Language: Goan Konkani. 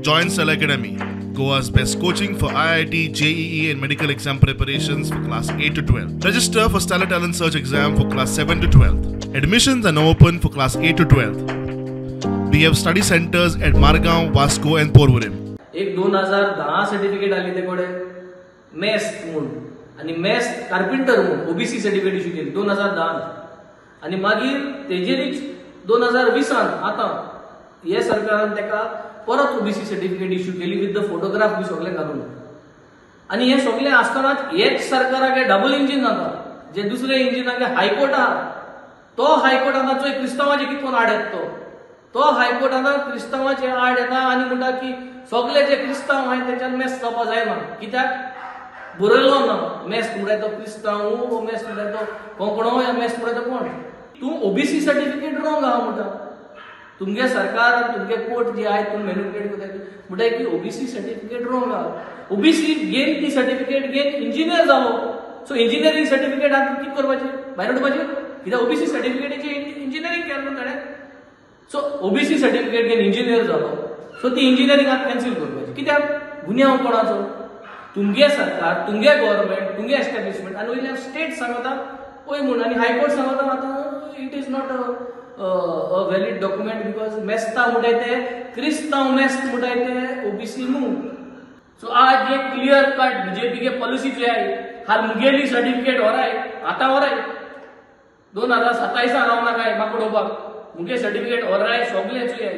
Join Stellar Academy, Goa's best coaching for IIT, JEE and medical exam preparations for class 8 to 12. Register for Stellar Talent Search exam for class 7 to 12. Admissions are now open for class 8 to 12. We have study centers at Margao, Vasco and Porvorim. एक 2010 सर्टिफिकेट आली ते कडे मेस्त म्हूण आनी मेस्त कार्पेंटर म्हूण ओबीसी सर्टिफिकेट इश्यू केली 2010. आनी मागीर तेजेरीच 2020 आतां हे सरकारान तेका परत ओबीसी सर्टिफिकेट इश्यू केली विथ the photograph बी सगळें घालून. आनी हे सगळें आसतनाच हेच सरकाराक डबल इंजीन जाता, जे दुसरे इंजिनाक हायकोर्ट आहा तो हायकोर्ट आतां चोय क्रिस्तांवाचे कितकोन आड येता, तो हायकोर्ट आतां क्रिस्तांवाचे आड येता आनी म्हणटा की सगळे जे क्रिस्तांव आहाय तेच्यान मेस्त जावपा जायना. कित्याक बरयलो ना मेस्त म्हणल्यार तो क्रिस्तांव, मेस्त म्हणल्यार तो कोंकणो, या मेस्त म्हणल्यार तो कोण. तूं ओबीसी सर्टिफिकेट रॉंग आहा म्हणटा तुमगे सरकार आनी तुमगे कोर्ट जे आहाय तूं मॅनिपुलेट करता म्हणटा की ओबीसी सर्टिफिकेट रॉंग आहा. ओबीसी घेन ती सर्टिफिकेट घेन इंजिनियर जालो, सो इंजिनियरींग सर्टिफिकेट आतां कितें करपाचें, भायर उडोवपाचें कित्याक ओबीसी सर्टिफिकेटीची इंजिनियरींग केलें न्हू ताणें. सो ओबीसी सर्टिफिकेट घेन इंजिनियर जालो, सो ती इंजिनियरींग आतां कॅन्सील करपाची. कित्याक गुन्यांव कोणाचो, तुमगे सरकार, तुमगे गव्हर्मेंट, तुमगे एस्टॅब्लिशमेंट आनी वयल्यान स्टेट सांगता पळय म्हूण आनी हायकोर्ट सांगता आतां it is not a valid document because मेस्ता म्हणटाय ते क्रिस्तांव मेस्त म्हणटाय ते ओबीसी न्हू. सो आज एक क्लियर कट बीजेपी के पॉलिसी जे आहे हाल मुगेली सर्टिफिकेट व्हराय आतां व्हराय 2027 रावना काय म्हाका उडोवपाक मुगे सर्टिफिकेट व्हराय सगळें चोय.